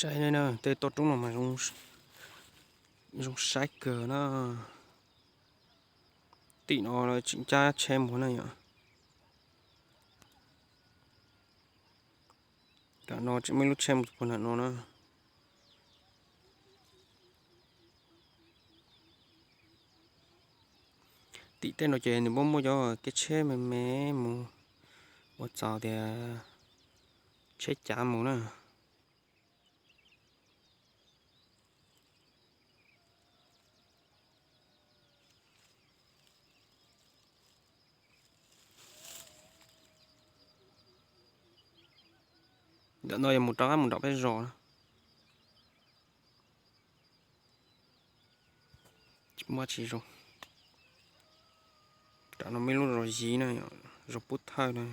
Tsaib na, tej toj roob no mas zoo saib kawg na. Tim no tseem cab tsheb mus na yom. Tam no tseem muaj ib lub tsheb mus puag nram no na. Tim tej no ces nws muaj muaj cov kev tsheb me me mus ua txaus tias tsheb cav mus na. Ntawm no yog mus rov qab mus nram peb zos na. Muaj tsis zoo. Tam no muaj ib lub zos Yiv na, zos Pub Thawj na.